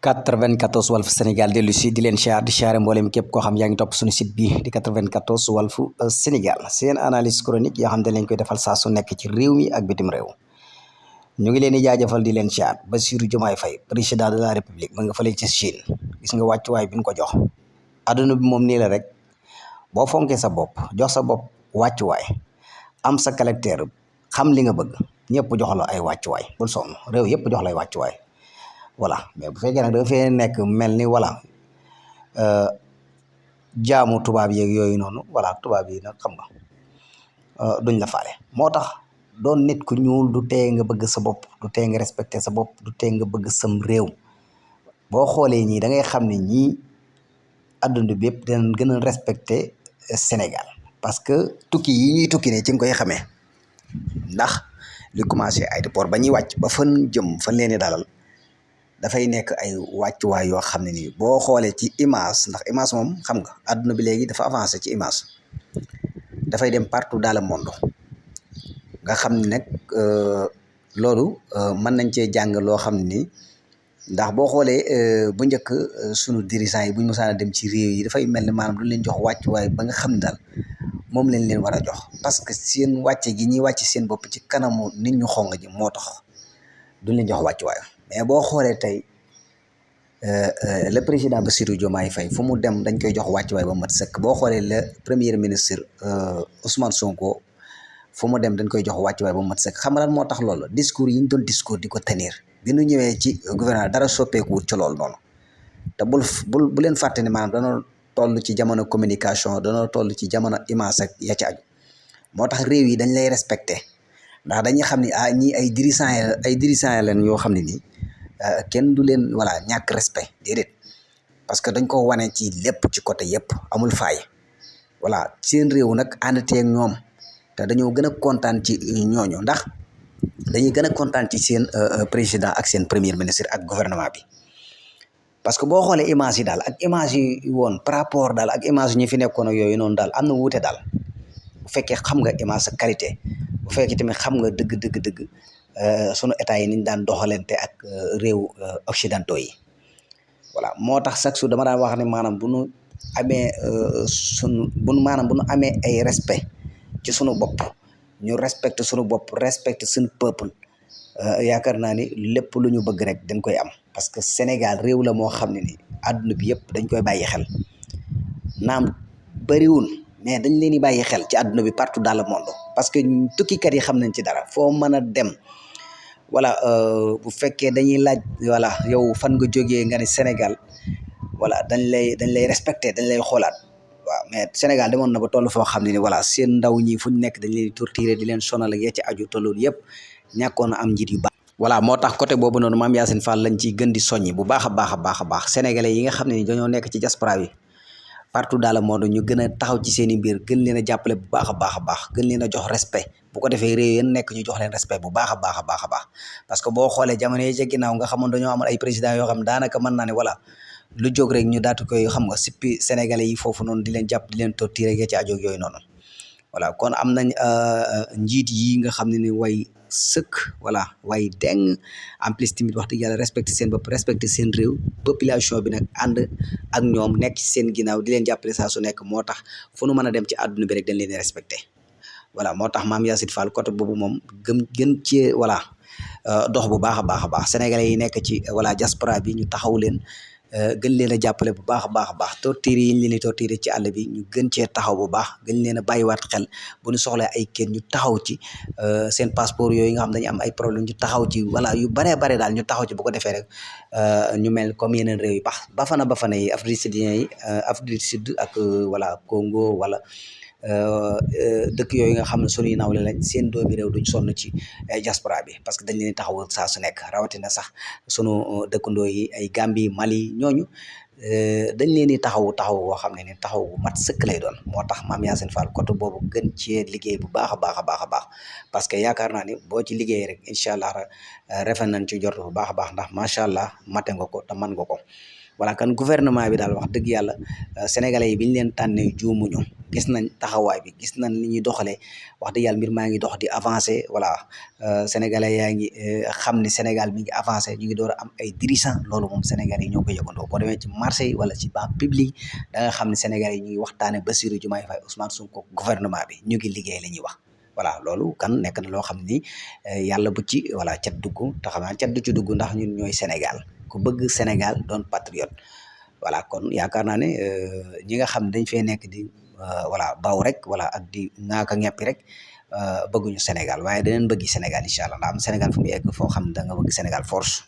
94 Walf Sénégal dellu si di leen siyaar di siyaare mboolem képp koo xam yaa ngi topp suñu site bi di 94 Walf Sénégal seen analyse chronique yoo xam ne lañ koy defal saa su nekk ci réew mi ak bitim réew ñu ngi leen di jaajëfal di leen siyaar Bassirou Diomaye Faye président de la république ma nga fële ci Chine gis nga wàccuwaay bi ñu ko jox adduna bi moom nii la rek boo fonkee sa bopp jox sa bopp wàccuwaay am sa caractère xam li nga bëgg ñëpp jox la ay wàccuwaay bul sonn réew yëpp jox la ay wàccuwaay voilà mais bu fekkee nag da fee nekk mel ni voilà jaamu tubaab yeeg yooyu noonu voilà tubaab yi nag xam nga duñ la faale moo tax doon nit ku ñuul du tee nga bëgg sa bopp du tee nga respecté sa bopp du tee nga bëgg sam réew boo xoolee ñii da ngay xam ne ñii adduna bi yëpp dinañ gën a respecté Sénégal parce que tukki yi ñuy tukki ne ci nga koy xamee ndax li commencé aéroport ba ñuy wàcc ba fan jëm fan leen di dalal dafay nekk ay wàccuwaay yoo xam ne nii boo xoolee ci image ndax image moom xam nga adduna bi léegi dafa avancé ci image dafay dem partout dans le monde nga xam ne nag loolu mën nañ cee jàng loo xam ne nii ndax boo xoolee bu njëkk sunu dirigeants yi bu ñu mosaan a dem ci réew yi dafay mel ni maanaam du leen jox wàccuwaay ba nga xam ne daal moom lañ leen war a jox parce que seen wàcce gi ñuy wàcc seen bopp ci kanamu nit ñu xong ji moo tax duñ leen jox wàccuwaay mais boo xoolee tey le président Bassirou Diomaye Faye fu mu dem dañ koy jox wàccuwaay ba mat sëkk boo xoolee le premier ministre Ousmane Sonko fu mu dem dañ koy jox wàccuwaay ba mat sëkk xam nga lan moo tax loolu discours yi ñu doon discours di ko tenir bi ñu ñëwee ci gouvernement dara soppeekuwul ci loolu noonu te bu leen fàtte ne maanaam danoo toll ci jamono communication danoo toll ci jamono image ak ya ci aju moo tax réew yi dañ lay respecté ndax dañuy xam ni ñii ay dirigeants leen yoo xam ne nii kenn du leen voilà ñàkk respect déedéet parce que dañ ko wane ci lépp ci côté yëpp amul faay voilà seen réew nag àndatee ak ñoom te dañoo gën a kontaan ci ñooñu ndax dañuy gën a kontaan ci seen président ak seen premier ministre ak gouvernement bi parce que boo xoolee image yi daal ak image yi woon par rapport daal ak image yi ñu fi nekkoon ak yooyu noonu daal am na wuute daal bu fekkee xam nga image sa qualité bu fekkee tamit xam nga dëgg sunu état yi niñ daan doxalante ak réew occidentaux yi voilà moo tax chaque jour dama daan wax ne maanaam bu nu amee bu nu amee ay respect ci sunu bopp ñu respecte sunu bopp respecte suñu peuple yaakaar naa ni lépp lu ñu bëgg rek dañ koy am parce que Sénégal réew la moo xam ne ni àdduna bi yëpp dañ koy bàyyi xel naam bëriwul mais dañ leen di bàyyi xel ci àdduna bi partout dans le monde parce que tukkikat yi xam nañ ci dara foo mën a dem voilà bu fekkee dañuy laaj voilà yow fan nga jógee nga ne Sénégal voilà dañ lay respecté dañ lay xoolaat waaw mais Sénégal demoon na ba toll foo xam ne ni voilà seen ndaw ñi fu ñu nekk dañ leen di torturer di leen sonal ak ya ci aju te loolu yëpp ñàkkoon a am njiit yu baax. voilà moo tax côté boobu noonu Mame Yacine Fall lañ ciy gën di soññi bu baax a baax sénégalais yi nga xam ne ni dañoo nekk ci diaspora bi partout dans le monde ñu gën a taxaw ci seen i mbir gën leen a jàppale bu baax a baax gën leen a jox respect bu ko defee réew yéen nekk ñu jox leen respect bu baax a baax parce que boo xoolee jamono yi ca ginnaaw nga xamoon dañoo amal ay président yoo xam daanaka mën naa ne voilà lu jóg rek ñu daatu koy xam nga sippi sénégalais yi foofu noonu di leen jàpp di leen torturer ya ci ajoog yooyu noonu voilà kon am nañ njiit yi nga xam ne ni way sëkk voilà way deng en plus tamit wax dëgg yàlla respecté seen bopp respecté seen réew population bi nag ànd ak ñoom nekk ci seen ginnaaw di leen jàppale saa su nekk moo tax fu nu mën a dem ci àdduna bi rek dañ leen di respecté voilà moo tax Mame Yacine Fall côté boobu moom gën ci voilà dox bu baax a baax sénégalais yi nekk ci voilà diaspora bi ñu taxaw leen gën leen a jàppale bu baax a baax torture yi ñu leen di torture ci àll bi ñu gën cee taxaw bu baax gën leen a bàyyiwaat xel bu ñu soxlee ay kenn ñu taxaw ci seen passeport yooyu nga xam dañu am ay problème ñu taxaw ci voilà yu bare daal ñu taxaw ci bu ko defee rek ñu mel comme yeneen réew yi bafana yi Afrique du Sud ak voilà Congo wala dëkk yooyu nga xam ne suñuy nawle lañ seen doomi réew duñ sonn ci diaspora bi parce que dañ leen taxaw saa su nekk rawatina sax sunu dëkkandoo yi ay Gambie Mali ñooñu dañ leen di taxaw boo xam ne ni taxaw bu mat sëkk lay doon moo tax Mame Yacine Fall côté boobu gën cee liggéey bu baax a baax parce que yaakaar naa ni boo ci liggéey rek incha allah rafet nañ ci jot bu baax a baax ndax macha allah mate nga ko te man nga ko voilà kan gouvernement bi daal wax dëgg yàlla sénégalais yi biñ leen tànnee juumuñu gis nañ taxawaay bi gis nañ ni ñuy doxalee wax dëgg yàlla mbir maa ngi dox di avancé voilà sénégalais yaa ngi xam ni Sénégal mi ngi avancé ñu ngi door a am ay dirigeants loolu moom Sénégal yi ñoo ko yëgandoo boo demee ci marché yi wala ci banc public da nga xam ne Sénégal yi ñu ngi waxtaane Bassirou Diomaye Faye Ousmane Sonko gouvernement bi ñu ngi liggéey la ñuy wax voilà loolu kan nekk na loo xam ni yàlla bu ci voilà cat dugg te xam naa cat du ci dugg ndax ñun ñooy Sénégal ku bëgg Sénégal doon patriote voilà kon yaakaar naa ne ñi nga xam dañ fee nekk di voilà baw rek voilà ak di ŋaaka ñeppi rek bëgguñu Sénégal waaye daneen bëggi Sénégal incha allah ndax am Sénégal fu mu egg foo xam da nga bëgg Sénégal force